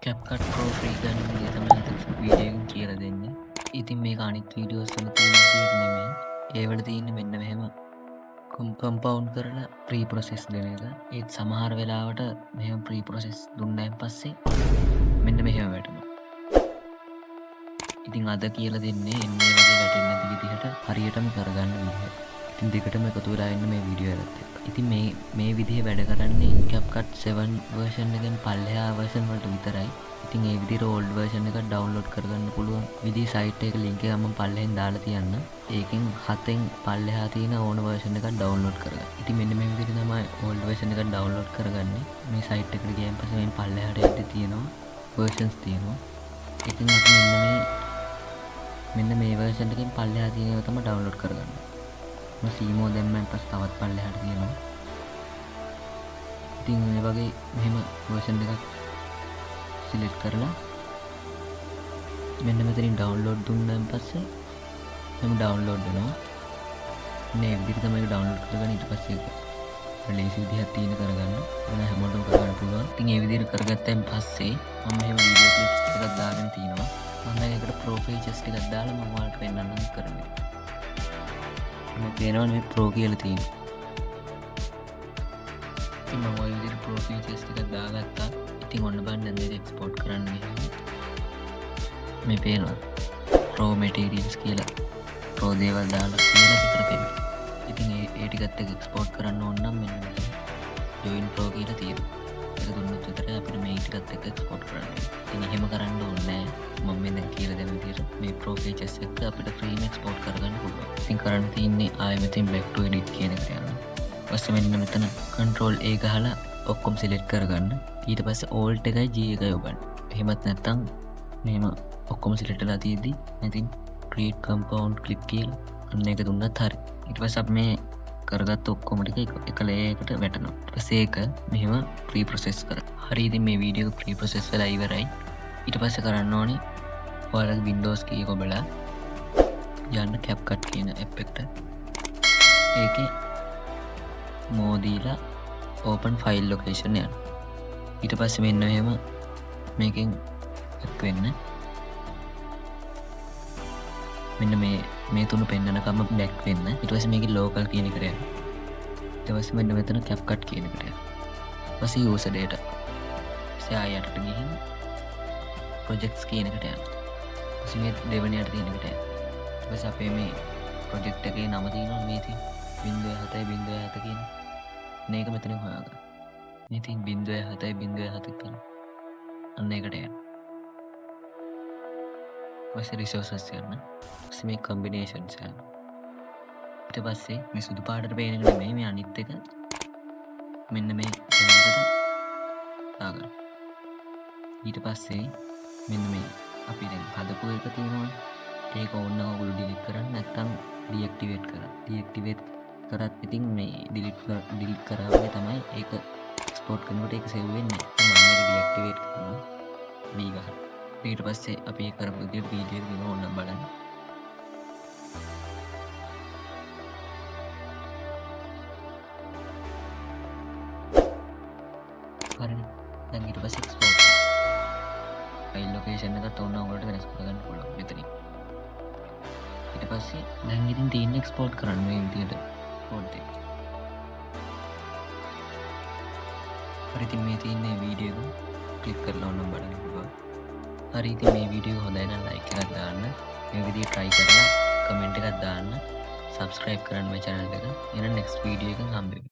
CapCut Pro free ගන්න විදිය තමයි අද වීඩියෝ එකෙන් කියලා දෙන්නේ. ඉතින් මේක අනිත් වීඩියෝස් වල තියෙන විදියට නෙමෙයි. ඒ වල තියෙන්නේ මෙන්න මෙහෙම කම්පවුන්ඩ් කරලා ප්‍රී ප්‍රොසෙස් දෙන එක. ඒත් සමහර වෙලාවට මෙහෙම ප්‍රී ප්‍රොසෙස් දුන්නාන් පස්සේ මෙන්න මෙහෙම වැටෙනවා. ඉතින් අද කියලා දෙන්නේ එන්නේ වගේ වැටෙන්නේ නැති විදිහට හරියටම කරගන්න විදිහ. ඉතින් දෙකටම එකතු වෙලා ඉන්න මේ වීඩියෝ එකත් එක්ක. ඉතින් මේ මේ විදිහේ වැඩ කරන්නේ CapCut 7 version එකෙන් පල්ලෙහා version වලට විතරයි. ඉතින් ඒ විදිහට ඕල්ඩ් version එකක් ඩවුන්ලෝඩ් කරගන්න පුළුවන් විදිහ සයිට් එක ලින්ක් එක මම පල්ලෙහෙන් දාලා තියන්න. ඒකෙන් 7න් පල්ලෙහා තියෙන ඕන version එකක් ඩවුන්ලෝඩ් කරගන්න. ඉතින් මෙන්න මේ විදිහට තමයි ඕල්ඩ් version එකක් ඩවුන්ලෝඩ් කරගන්නේ. මේ සයිට් එකට ගියන් පස්සේ මේ පල්ලෙහාට යද්දි තියෙනවා versions තියෙනවා. ඉතින් අපි මෙන්න මේ version එකෙන් පල්ලෙහා තියෙන ඒවා තමයි ඩවුන්ලෝඩ් කරගන්නේ. මම සීමෝ දැම්මන් පස්සේ තවත් පල්ලෙහාට තියෙනවා. ඉතින් මේ වගේ මෙහෙම version එකක් සිලෙක්ට් කරලා මෙන්න මෙතනින් ඩවුන්ලෝඩ් දුන්නාන් පස්සේ මෙහෙම ඩවුන්ලෝඩ් වෙනවා. මේ විදිහට තමයි ඒක ඩවුන්ලෝඩ් කරගන්න. ඊට පස්සේ ඒක ලේසි විදිහක් තියෙන කරගන්න. වෙන හැමෝටම කරගන්න පුළුවන්. ඉතින් ඒ විදිහට කරගත්තයින් පස්සේ මම මෙහෙම වීඩියෝ ක්ලිප්ස් ටිකක් දාගෙන තිනවා. මම දැන් ඒකට ප්‍රෝ ෆීචර්ස් ටිකක් දාලා මම ඔයාලට පෙන්නන්නම් කරන්නේ. මේ පේනවනේ මේ ප්‍රෝ කියලා තියෙන්නේ. ඉතින් මම ඔය විදිහට ප්‍රෝ ෆීචර්ස් ටිකක් දාගත්තා. ඉතින් ඔන්න බලන්න දැන් මේක එක්ස්පෝර්ට් කරන්න ගිහින් මේ පේනවා ප්‍රෝ මැටීරියල්ස් කියලා ප්‍රෝ දේවල් දාලා කියලා විතර පේනවා. ඉතින් ඒ ටිකත් එක්ක එක්ස්පෝර්ට් කරන්න ඕන නම් මෙන්න මෙතන ජොයින් ප්‍රෝ කියලා තියෙනවා. ඒක දුන්නොත් විතරයි අපිට මේ ටිකත් එක්ක එක්ස්පෝර්ට් කරන්න වෙන්නේ. ඉතින් එහෙම කරන්න ඕනේ නෑ. මම මේ දැන් කියලා දෙන විදිහට මේ ප්‍රෝ ෆීචර්ස් එක්ක අපිට ෆ්‍රීම එක්ස්පෝර්ට් කරගන්න පුළුවන්. ඉතින් කරන්න තියෙන්නේ ආයෙ මෙතෙන් බෑක් ටු එඩිට් කියන එකට යන්න. ඊපස්සේ මෙන්න මෙතන කන්ට්‍රෝල් A ගහලා ඔක්කොම සිලෙක්ට් කරගන්න. ඊට පස්සේ Alt එකයි G එකයි ඔබන්න. එහෙමත් නැත්නම් මෙහෙම ඔක්කොම සිලෙක්ට් වෙලා තියෙද්දි ඉතින් create compound clip කියලා අන්න ඒක දුන්නත් හරි. ඊට පස්සේ අපි මේ කරගත්ත ඔක්කොම ටික එක ලේයර් එකට වැටෙනවා. ඊට පස්සේ ඒක මෙහෙම ප්‍රී ප්‍රොසෙස් කරන්න. හරි, ඉතින් මේ වීඩියෝ එක ප්‍රී ප්‍රොසෙස් වෙලා ඉවරයි. ඊට පස්සේ කරන්න ඕනේ ඔයාලගේ Windows key එක ඔබලා යන්න CapCut කියන ඇප් එකට. ඒකේ මෝ දීලා open file location යන්න. ඊට පස්සේ මෙන්න මෙහෙම මේකෙන් එක් වෙන්න. මෙන්න මේ තුන පෙන්නනකම බැක් වෙන්න. ඊට පස්සේ මේකේ local කියන එකට යන්න. ඊට පස්සේ මෙන්න මෙතන CapCut කියන එකට යන්න. ඊට පස්සේ user data. ඊට පස්සේ ආයෙ යටට ගිහින් projects කියන එකට යන්න. ඊට පස්සේ මේ දෙවෙනි යට තියෙන එකට යන්න. ඊට පස්සේ අපේ මේ project එකේ නම තියෙනවා මේ තියෙන 0.7 0.7 කියන. මේක මෙතනින් හොයාගන්න. මේ තියෙන 0.7 0.7 කියන. අන්න ඒකට යන්න. ඊට පස්සේ resources යන්න. ඊට පස්සේ මේ combinations යන්න. ඊට පස්සේ මේ සුදු පාටට පේන එක නෙමෙයි මේ අනිත් එක මෙන්න මේ එකට දාගන්න. ඊට පස්සේ මෙන්න මේ අපි දැන් හදපු එක තියෙනවනේ. ඒක ඕන නම් ඔයගොල්ලෝ ඩිලීට් කරන්න නැත්නම් ඩීඇක්ටිවේට් කරන්න. ඩීඇක්ටිවේට් කරත් ඉතින් මේ ඩිලීට් කරා වගේ තමයි ඒක එක්ස්පෝර්ට් කරනකොට ඒක සේව් වෙන්නේ නැහැ. ඉතින් මම මේක ඩීඇක්ටිවේට් කරනවා. B ගහලා. ඊට පස්සේ අපි ඒ කරපු විදිහට වීඩියෝ එක දිනන ඕන නම් බලන්න. හරිනේ. දැන් ඊට පස්සේ එක්ස්පෝර්ට් ෆයිල් ලොකේෂන් එකත් ඕන නම් ඔයගොල්ලන්ට වෙනස් කරගන්න පුළුවන් මෙතනින්. ඊට පස්සේ දැන් ඉතින් තියෙන්නේ එක්ස්පෝර්ට් කරන්න මේ විදිහට එක්ස්පෝර්ට් දෙන්න. හරි, ඉතින් මේ තියෙන්නේ වීඩියෝ එක ක්ලික් කරලා ඕන නම් බලන්න පුළුවන්. හරි, ඉතින් මේ වීඩියෝ එක හොඳයි නම් ලයික් එකක් දාන්න. මේ විදිහට try කරලා කමෙන්ට් එකක් දාන්න. සබ්ස්ක්‍රයිබ් කරන්න මේ channel එක. එහෙනම් next video එකෙන් හම්බෙමු.